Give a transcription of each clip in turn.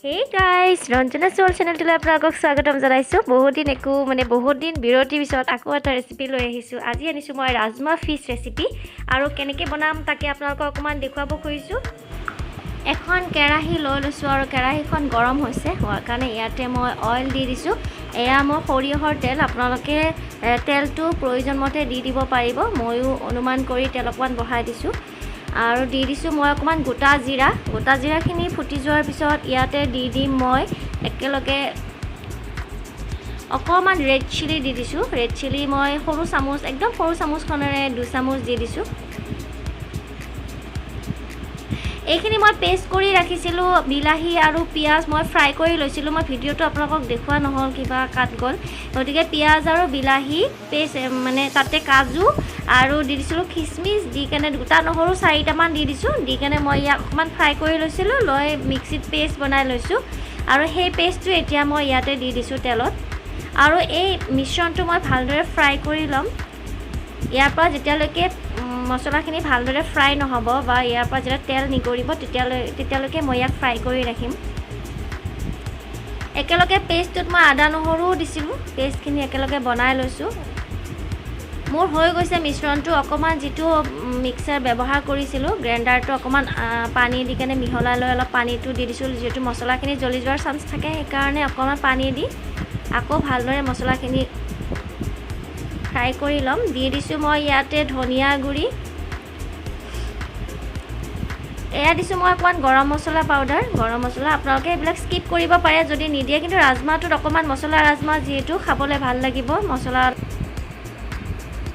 Hey guys, Ranjana চোল চেনেলটোলৈ আপোনালোকক স্বাগতম জনাইছোঁ। বহুত দিন একো মানে বহুত দিন বিৰতিৰ পিছত আকৌ এটা ৰেচিপি লৈ আহিছোঁ। আজি আনিছোঁ মই ৰাজমা ফিছ ৰেচিপি আৰু কেনেকৈ বনাম তাকে আপোনালোকক অকণমান দেখুৱাব খুজিছোঁ। এখন কেৰাহী লৈ লৈছোঁ আৰু কেৰাহীখন গৰম হৈছে, হোৱাৰ কাৰণে ইয়াতে মই অইল দি দিছোঁ। এয়া মই সৰিয়হৰ তেল, আপোনালোকে তেলটো প্ৰয়োজন মতে দি দিব পাৰিব। ময়ো অনুমান কৰি তেল অকণমান বঢ়াই দিছোঁ আৰু দি দিছোঁ মই অকণমান গোটা জিৰা। গোটা জিৰাখিনি ফুটি যোৱাৰ পিছত ইয়াতে দি দিম মই একেলগে অকণমান ৰেড চিলি দি দিছোঁ। ৰেড চিলি মই সৰু চামুচ, একদম সৰু চামুচখনেৰে 2 চামুচ দি দিছোঁ। এইখিনি মই পেষ্ট কৰি ৰাখিছিলোঁ। বিলাহী আৰু পিঁয়াজ মই ফ্ৰাই কৰি লৈছিলোঁ। মই ভিডিঅ'টো আপোনালোকক দেখুওৱা নহ'ল, কিবা কাট গ'ল। গতিকে পিঁয়াজ আৰু বিলাহী পেষ্ট মানে তাতে কাজু আৰু দি দিছিলোঁ খিচমিচ দি কেনে গোটা নহৰু 4টামান দি দিছোঁ। দি কেনে মই ইয়াক অকণমান ফ্ৰাই কৰি লৈছিলোঁ, লৈ মিক্সিত পেষ্ট বনাই লৈছোঁ আৰু সেই পেষ্টটো এতিয়া মই ইয়াতে দি দিছোঁ তেলত। আৰু এই মিশ্ৰণটো মই ভালদৰে ফ্ৰাই কৰি ল'ম। ইয়াৰ পৰা যেতিয়ালৈকে মছলাখিনি ভালদৰে ফ্ৰাই নহ'ব বা ইয়াৰ পৰা যেতিয়া তেল নিগৰিব তেতিয়ালৈকে মই ইয়াক ফ্ৰাই কৰি ৰাখিম। একেলগে পেষ্টটোত মই আদা নহৰুও দিছিলোঁ। পেষ্টখিনি একেলগে বনাই লৈছোঁ। মোৰ হৈ গৈছে মিশ্ৰণটো। অকণমান যিটো মিক্সাৰ ব্যৱহাৰ কৰিছিলোঁ, গ্ৰাইণ্ডাৰটো অকণমান পানী দি কেনে মিহলাই লৈ অলপ পানীটো দি দিছোঁ। যিহেতু মছলাখিনি জ্বলি যোৱাৰ চান্স থাকে, সেইকাৰণে অকণমান পানী দি আকৌ ভালদৰে মছলাখিনি ফ্ৰাই কৰি ল'ম। দি দিছোঁ মই ইয়াতে ধনিয়া গুড়ি, এয়া দিছোঁ মই অকণমান গৰম মছলা পাউডাৰ। গৰম মছলা আপোনালোকে এইবিলাক স্কিপ কৰিব পাৰে যদি নিদিয়ে, কিন্তু ৰাজমাহটোত অকণমান মছলা, ৰাজমাহ যিহেতু খাবলৈ ভাল লাগিব মছলা।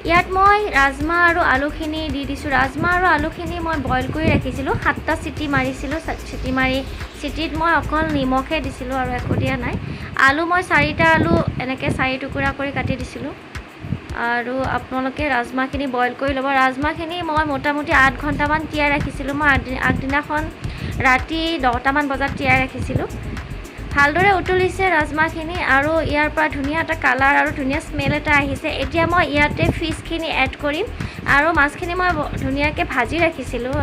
ইয়াত মই ৰাজমাহ আৰু আলুখিনি দি দিছোঁ। ৰাজমাহ আৰু আলুখিনি মই বইল কৰি ৰাখিছিলোঁ, 7টা চিটি মাৰিছিলোঁ। চিটিত মই অকল নিমখহে দিছিলোঁ আৰু একো দিয়া নাই। আলু মই 4টা আলু এনেকৈ 4 টুকুৰা কৰি কাটি দিছিলোঁ। আৰু আপোনালোকে ৰাজমাহখিনি বইল কৰি ল'ব। ৰাজমাহখিনি মই মোটামুটি 8 ঘণ্টামান তিয়াই ৰাখিছিলোঁ। মই আগদিনাখন ৰাতি 10টামান বজাত তিয়াই ৰাখিছিলোঁ। ভালদৰে উতলিছে ৰাজমাহখিনি আৰু ইয়াৰ পৰা ধুনীয়া এটা কালাৰ আৰু ধুনীয়া স্মেল এটা আহিছে। এতিয়া মই ইয়াতে ফিছখিনি এড কৰিম। আৰু মাছখিনি মই ধুনীয়াকৈ ভাজি ৰাখিছিলোঁ,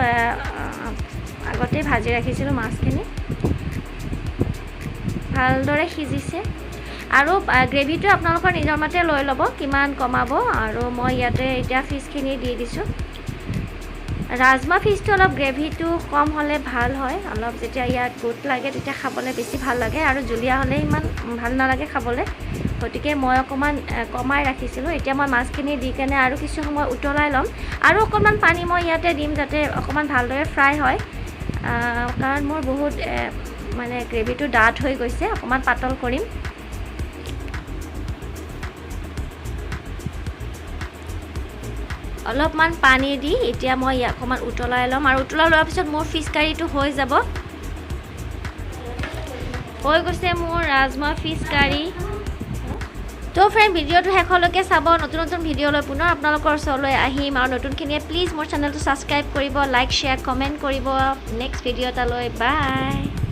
আগতে ভাজি ৰাখিছিলোঁ। মাছখিনি ভালদৰে সিজিছে আৰু গ্ৰেভিটো আপোনালোকৰ নিজৰ মতে লৈ ল'ব কিমান কমাব। আৰু মই ইয়াতে এতিয়া ফিছখিনি দি দিছোঁ। ৰাজমা ফিছটো অলপ গ্ৰেভিটো কম হ'লে ভাল হয়, অলপ যেতিয়া ইয়াত গোট লাগে তেতিয়া খাবলৈ বেছি ভাল লাগে আৰু জুলীয়া হ'লে ইমান ভাল নালাগে খাবলৈ। গতিকে মই অকণমান কমাই ৰাখিছিলোঁ। এতিয়া মই মাছখিনি দি কেনে আৰু কিছু সময় উতলাই ল'ম আৰু অকণমান পানী মই ইয়াতে দিম যাতে অকণমান ভালদৰে ফ্ৰাই হয়, কাৰণ মোৰ বহুত মানে গ্ৰেভিটো ডাঠ হৈ গৈছে, অকণমান পাতল কৰিম। অলপমান পানী দি এতিয়া মই ইয়াক অকণমান উতলাই ল'ম আৰু উতলাই লোৱাৰ পিছত মোৰ ফিছ কাৰীটো হৈ যাব। হৈ গৈছে মোৰ ৰাজমা ফিছ কাৰী। তো ফ্ৰেণ্ড, ভিডিঅ'টো শেষলৈকে চাব। নতুন নতুন ভিডিঅ' লৈ পুনৰ আপোনালোকৰ ওচৰলৈ আহিম। আৰু নতুনখিনিয়ে প্লিজ মোৰ চেনেলটো ছাবস্ক্ৰাইব কৰিব, লাইক, শ্বেয়াৰ, কমেণ্ট কৰিব। নেক্সট ভিডিঅ' এটালৈ বাই।